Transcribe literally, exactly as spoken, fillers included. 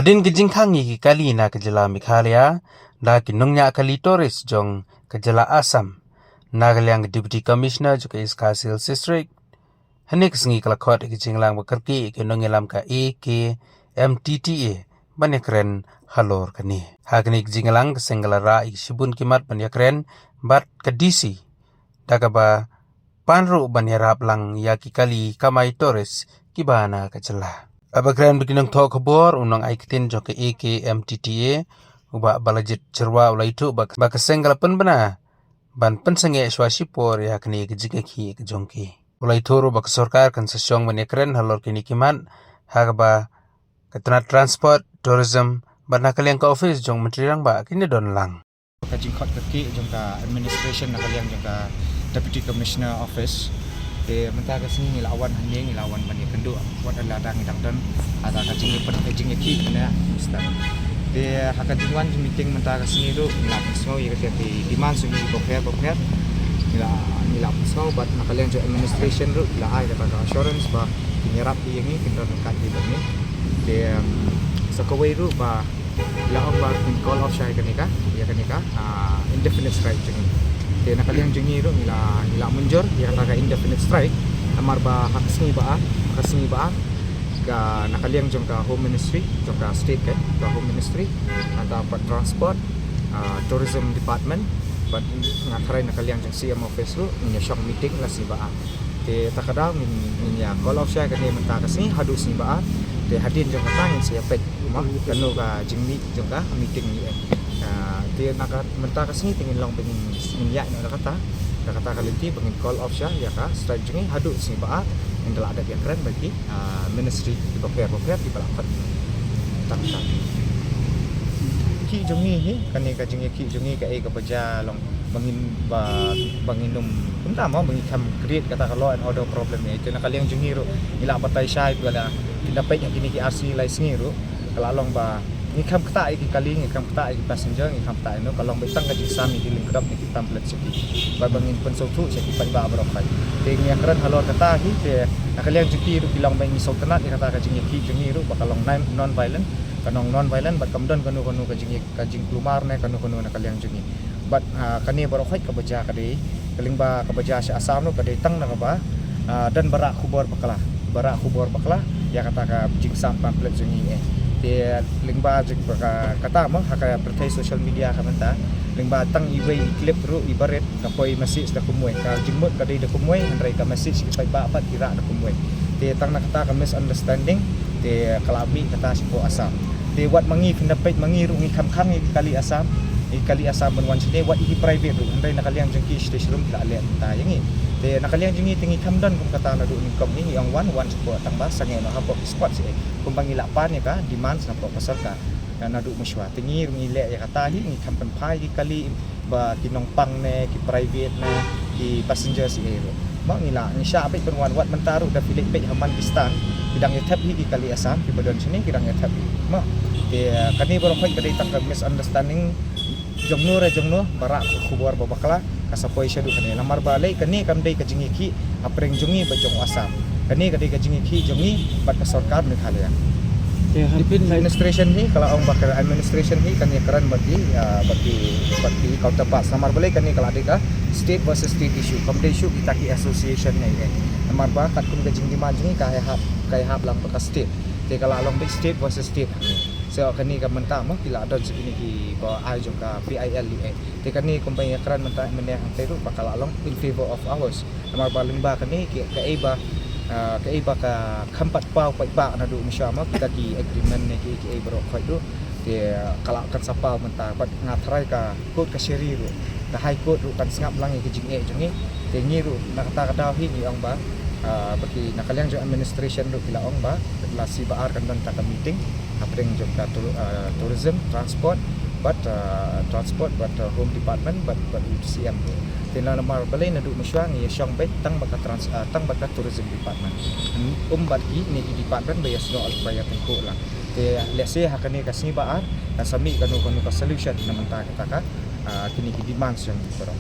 Hadien ka jingkhang ïa ki kali na ka jylla Meghalaya da ki nongñiah kali tourist jong ka jylla Assam, na ka liang ka Deputy Commissioner jong ka East Khasi Hills District, hynne ka sngi ka la khot ïa ka jingïalang ba kyrkieh ïa ki nongïalam ka A K M T T A ban ïakren halor kane. Ha kane ka jingïalang ka seng ka la rah ïa ki shibun ki mat ban ïakren bad ka D C, da kaba pan ruh ban ïarap lang ïa ki kali kamai tourist kiba na ka jylla. Haba kren bad ki nongthoh khubor, u nongai ktien jong ka A K M T T A, u Bah Balajied Jyrwa, u la ïathuh ba, ba ka seng ka la pynbna ban pynsangeh shuwa shipor ïa kane ka jingïakhih ka jong ki. U la ïathuh ruh ba ka sorkar kan sa shong ban ïakren halor kine ki mat ha kaba ka tnat Transport, Tourism bad na ka liang ka office jong Myntri Rangbah kin ïadon lang. Ka jingkhot kyrkieh jong ka administration na ka liang jong ka Deputy Commissioner Office. Te mynta ka sngi ngi la wan hangne, ngi la wan ban ïakynduh wat la dang, ngi dang don, ada ka jingïapyn, ka jingïakhih mynne, Mister. Te ha ka jingwan jingmeeting mynta ka sngi ruh ngi la pynsngew ïa kata ki demand jong ngi bapher bapher. Ngi la, ngi la pynsngew bad na ka liang jong administration ruh ngi la ai kata ka assurance ba kin ïarap ïa ngi, kin don ryngkat ïa ngi. Te, um, sa kawei ruh ba la ong ba kin call off sha ïa kane ka, ïa kane ka, ah, indefinite strike jong ngi. Te na ka liang jong ngi ruh ngi la, ngi la mynjur ïa kata ka indefinite strike. Namar ba ha ka sngi ba ar, ha ka sngi ba ar, ka na ka liang jong ka Home Ministry, jong ka state ka, ka Home Ministry, nangta bad Transport, ah, Tourism Department, bad nga tharai na ka liang jong C M Office ruh ngin ïa shong meeting la sngi ba ar. Te ta ka daw ngin, ngin ïa call off sha kane mynta ka sngi haduh sngi ba ar. Te hadien jong kata ngin sa ïa peit ma kano ka jingmih jong ka meeting ïa. Ah, te na ka mynta ka sngi te ngin long ba ngin, ngin ïa noh da kata, da kata ka lynti ba ngin call off sha ïa ka strike jong ngi haduh sngi ba ar. Ngin da lah dep ïakren bad ki, ah, ministry kiba pher bapher kiba la khot. Tang tang. Ki jong ngi hi, kane ka jingïakhih jong ngi kaei kaba jia long ba ngin, ba, ba ngin ym, kumta mo, ba ngin kham create kata ka law and order problem ïa. Te na ka liang jong ngi ruh ngi la batai shai ba la, ngi da peit ha kine ki ar sngi lai sngi ruh ka la long ba ngi kham ktah ïa ki kali, ngi kham ktah ïa ki passenger, ngi kham ktah ïa no, ka long ba tang ka jingsam ïa ki lyngkdop ne ki pamphlet sha ki, ba, ba ngin pynsngewthuh sha ki paidbah baroh khoit. Te ngi ïakren halor kata hi, te na ka liang jong ki ruh ki long ba ngi sngewtynnat ïa kata ka jingïakhih jong ngi ruh ba ka long non, non violent, ka long non violent bad kam don kano kano ka jingïa, ka jingkulmar ne kano kano na ka liang jong ngi. Bad, ah, kane baroh khoit kaba jia ka dei, ka lyngba kaba jia sha Assam ruh ka dei tang na kaba, ah, don ba rah khubor bakla, ba rah khubor bakla ïa kata ka jingsam pamphlet jong ngi eh. Te lyngba jong ka, kata mo, ha ka pyrthei social media ka mynta, lyngba tang iwei i clip ruh iba rit ka poi message da kumwei, ka jingmut ka dei da kumwei, hynrei ka message ki paidbah pat ki rah da kumwei. Te tang na kata ka misunderstanding te ka la mih kata shapoh Assam. Te wat ma ngi, phin da peit ma ngi ruh ngi kham khang ïa ki kali Assam, ïa ki kali Assam ban wan shane, wat ïa ki private ruh, hynrei na ka liang jong ki sha shnong ki la leh mynta ïa ngi. Te na ka liang jong ngi te ngi kham don kum kata naduh nyngkong, ngi ong wan, wan shapoh, tang ba sangeh noh hapoh ki spot sha eh, kumba ngi la pan ïa ka demands napoh ka sorkar. Naduh mynshuwa te ngi ruh ngi leh ïa kata hi, ngi kham pynphai ïa ki kali ba ki nongpang ne ki private ne ki passenger sha eh ruh. Mo, ngi la, ngi shah beit ban wan, wat mynta ruh da phi leit peit ha man ki stand, ki dang ïa thep hi ki kali Assam kiba don shane, ki dang ïa thep hi. Mo, te kane baroh khoit ka dei tang ka misunderstanding jong no re jong no, ba rah khubor ba bakla ka sa poi shaduh kane. Namar balei kane kam dei ka jingïakhih hapdeng jong ngi bad jong u Assam. Kane ka dei ka jingïakhih jong ngi bad ka sorkar Meghalaya. Administration hi, ka la ong ba ka administration hi kan ïakren bad ki, ah, bad ki, bad ki counterparts. Namar balei kane ka la dei ka state versus state issue, kam dei issue kita ki association ne eh. Namar ba katkum ka jingdemand jong ngi ka ïahap, ka ïahap lang bad ka state. Te ka la long beit state versus state. So kane ka mynta mo ki la don sha kine kiba ai jong ka P I L U A. Te kane kumba ïakren mynta mynne hangtei ruh ba ka la long in favor of ours. Namar ba lyngba kane ki, kaei ba, ah, kaei ba ka kham pat paw pat ba naduh mynshuwa mo kita ki agreement ne ki, kiei baroh khoit ruh. Te ka la kan sa paw mynta bad nga tharai ka court kashari ruh, ka High Court ruh kan sngap lang ïa ka jingeh jong ngi. Te ngi ruh na kata ka daw hi ngi ong ba, ah, ba ki na ka liang jong administration ruh ki la ong ba la sngi ba ar kan don ta ka meeting hapdeng jong ka tour-, ah, tourism, transport bad, ah, transport bad, ah, home department bad, bad u C M ruh. Te namar balei naduh mynshuwa ngi ïa shong beit tang bad ka trans-, ah, tang bad ka tourism department. Ym bad kine ki department ba ïa snoh, ba ïa tyngkhuh lang. Te lehse ha kane ka sngi ba ar kan sa mih kano kano ka solution na mynta kata ka, ah, kine ki demands jong ngi baroh.